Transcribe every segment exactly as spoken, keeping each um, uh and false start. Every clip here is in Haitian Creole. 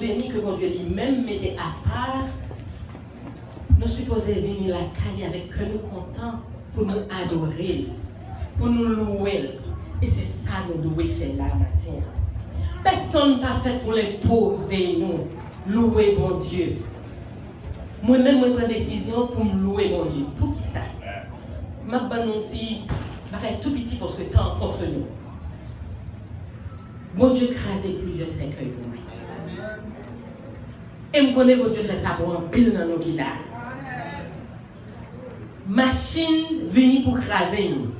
Beni ke Bondye li menm mete apa, nou sipoze vini lakay li avèk kè nou kontan pou nou adore l, pou nou louwe l. E se sa nou dwe fè la maten an. Pèsonn pa fèt pou l enpoze nou louwe Bondye. Mwen menm, mwen pran desizyon pou m louwe Bondye. Poukisa? M ap ban nou ti bagay tou piti paske tan an kont nou. Bondye kraze plizyè sèkèy pou mwen. E m konnen Bondye fè sa pou anpil nan nou ki la. Machin vini pou kraze nou.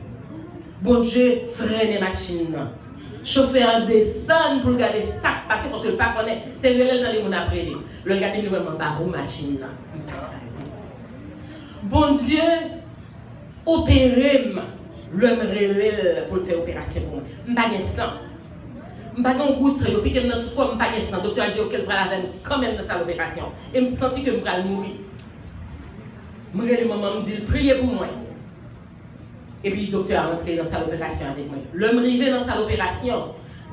Bondye frennen machin nan. Chofè an desann pou l gade sa k pase, paske l pa konnen. Se rele l tande moun ap rele. Lè l gade m, li wè m anba wou machin nan. M pa kraze. Bondye opere m lè m rele l pou l fè operasyon pou mwen. M pa gen san. M pa gen yon gout san. Yo pike m nan tout kò m, m pa gen san. Doktè a di, "Oke, l pral avè m kanmenm nan sal operasyon." E m santi ke m pral mouri. M rele manman m, m di l, "Priye pou mwen." Epi doktè a rantre nan sal operasyon avèk mwen. Lè m rive nan sal operasyon,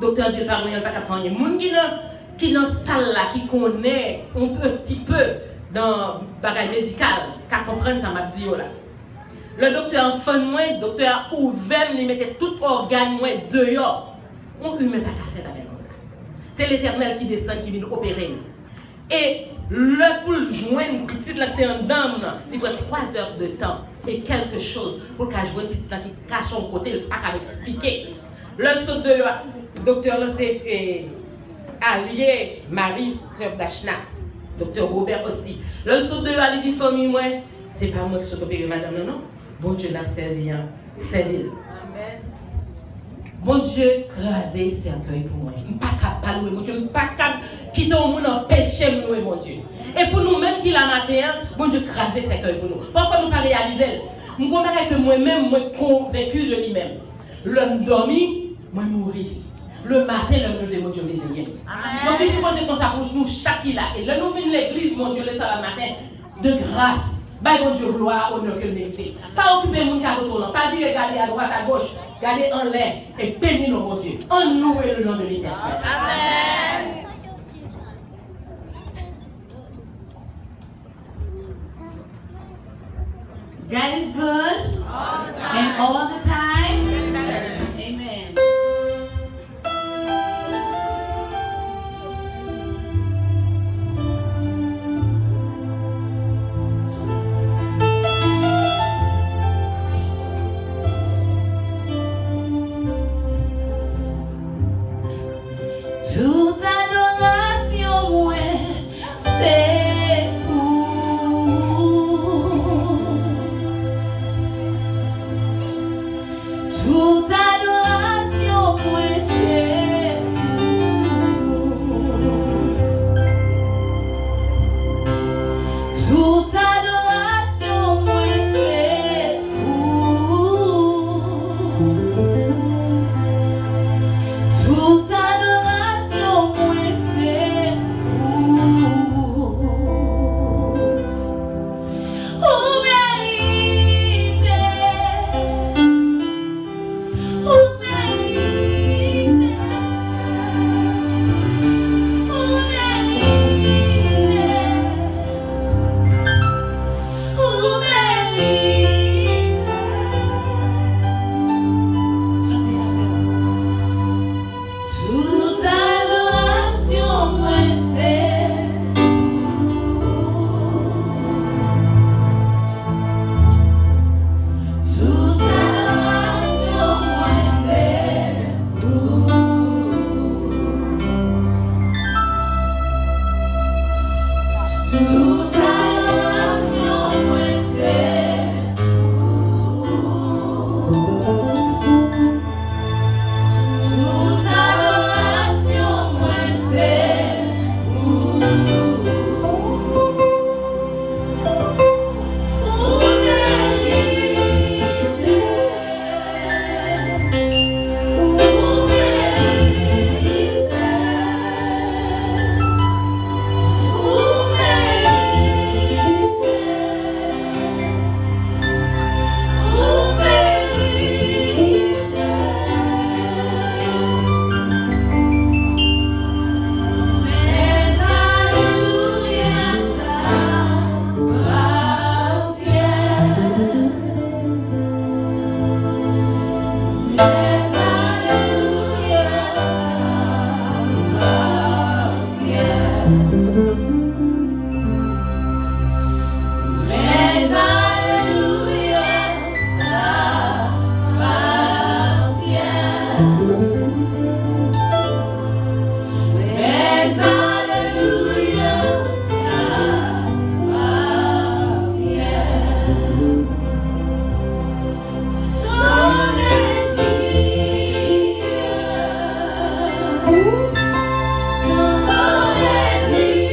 doktè a di l pa gen anyen, l pa ka fè anyen. Moun ki nan, ki nan sal la, ki konnen yon pe, ti pe nan bagay medikal, ka konprann sa m ap di yo la. Lè doktè a fann mwen, doktè a ouvè m, li mete tout ògàn mwen deyò. Yon imen pa ka fè bagay konsa. Se Letènèl ki desann, ki vin opere m. E lè pou l jwenn pitit la ki te anndan m nan, li pran twa zè de tan e kèlke choz pou l ka jwenn pitit la ki kache yon kote, l pa ka eksplike. Lè l sot deyò a, doktè a lanse, e, alye mari sè Dachna, doktè Robert Hosty. Lè l sot deyò a, li di, "Fanmi mwen, se pa mwen ki sot opere madanm nan, non. Bondye n ap sèvi an, sèvi l." Bondye kraze sèkèy pou mwen. M pa kab pa louwe Bondye. M pa kab kite yon moun anpeche m louwe Bondye. E pou nou menm ki la maten an, Bondye kraze sèkèy pou nou. Pafwa nou pa reyalize l. M gon bagay ke mwen menm, mwen konvenki de li menm. Lè m dòmi, mwen mouri. Le maten, lè m leve, Bondye reveye m. Donk, li sipoze konsa pou nou chak ki la. E lè nou vin legliz, Bondye, le sabat maten, de gras, bay Bondye glwa, onè ke l merite. Pa okipe moun k a kote w lan. Pa vire gade adwat, agoch. Gade anlè e beni non Bondye. Ann louwe le non de Letènèl. Amèn. God is good. And all the time. Amen. Tout adorasyon mwen se pou ou. Tout adorasyon mwen se pou ou. Tout adorasyon mwen se pou ou. Tout adorasyon mwen se pou ou. Ou merite. Mais alléluia t'appartient. Ton désir, ton désir.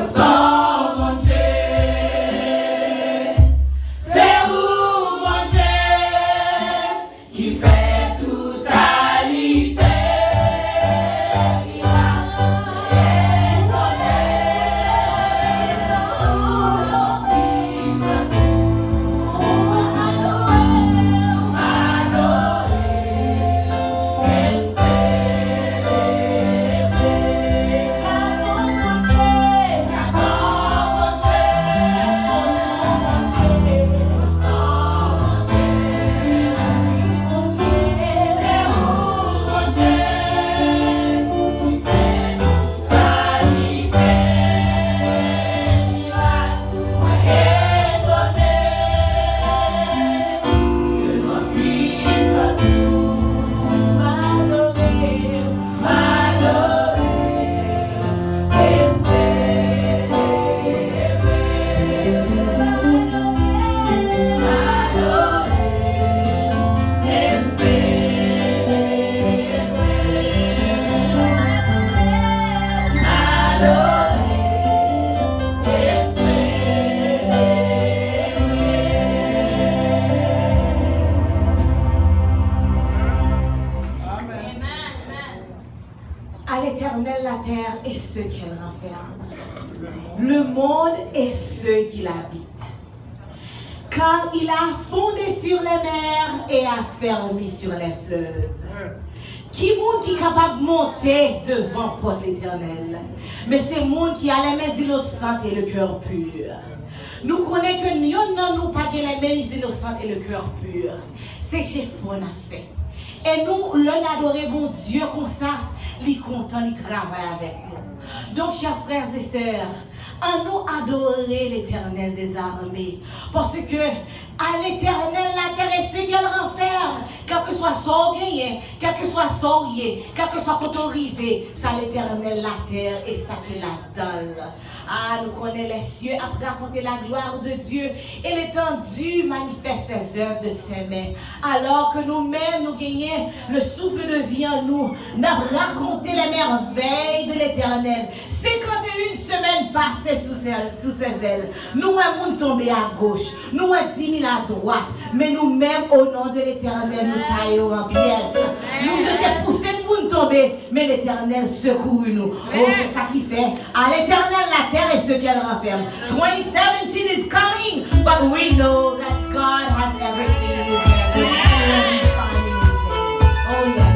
Sò Bondye, se ou Bondye ki fè tout kalite mirak. Mwen etone devan pwisans ou. M adore, m adore, m selebre. M adore, m selebre. M adore. À l'Éternel la terre et ce qu'elle renferme, le monde et ceux qui l'habitent. Car il a fondé sur les mers et affermi sur les fleuves. Ki moun ki kapab monte devan pòt Letènèl? Men se moun ki a les mains innocentes et le cœur pur. Nou konnen ke yonn nan nou pa gen les mains innocentes et le cœur pur. Se jefò n ap fè. E nou, lè n adore Bondye konsa, li kontan, li travay avèk nou. Donk, chè frè e sè, annou adore Letènèl dèzame. Paske, à l'Éternel la terre et ce qu'elle renferme. Kèlkeswa sa w genyen, kèlkeswa sa w ye, kèlkeswa kote w rive, sa Letènèl latè e sa ki ladan l. Ah, nou konnen les cieux ap rakonte la gloire de Dieu et l'étendue manifeste les œuvres de ses mains. Alò ke nou menm, nou genyen le souffle de vie an nou, n ap rakonte les merveilles de l'Éternel. Senkant e yon semèn pase sou sè, sou sèzèl. Nou wè moun tonbe agoch, nou wè di mil adwat, men nou menm, o non de Letènèl, nou taye yo an pyès. Nou te pouse moun tonbe, men Letènèl sekouri nou. Oh, se sa ki fè, à l'Éternel la terre et ce qu'elle renferme. Twenty seventeen is coming, but we know that God has everything in his hand. Oh, yes.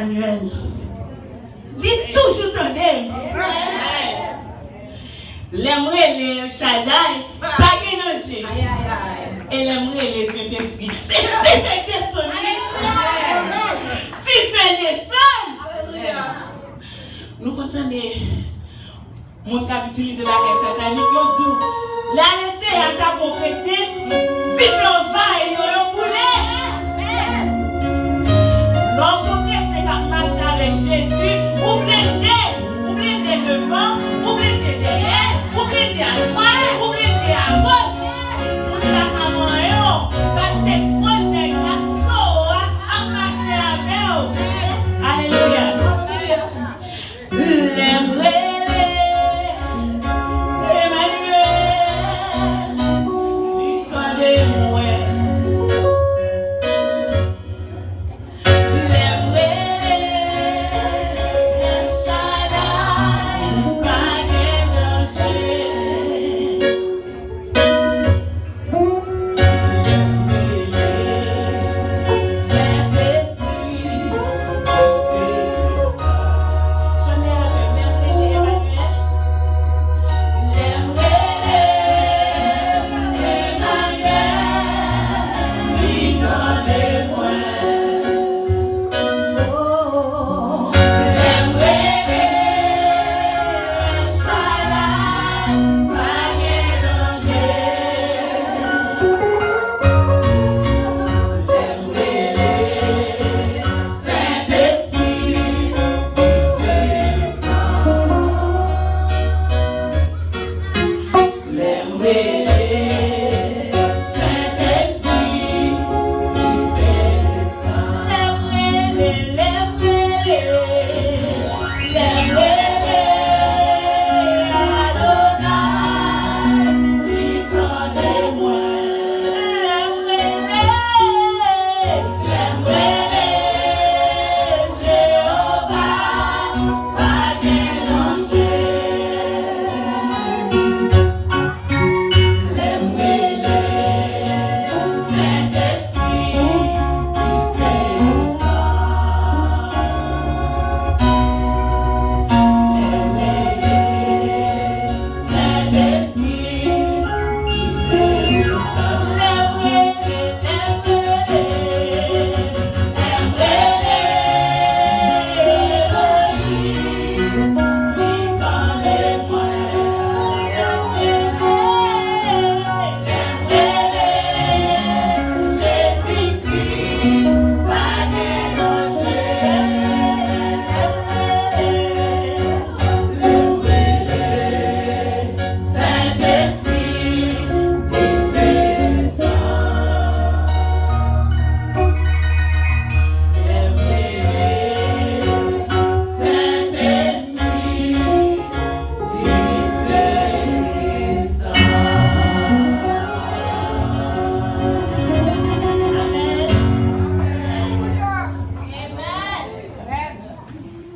Emmanuel. Li toujou tande m. Lè m rele El Shaddai, pa gen danje. E lè m rele Sentespri, se dife desann wi. Dife desann. Nou konn tande moun k ap itilize bagay satanik, yo di w, lè ale Seyè atake yon kretyen,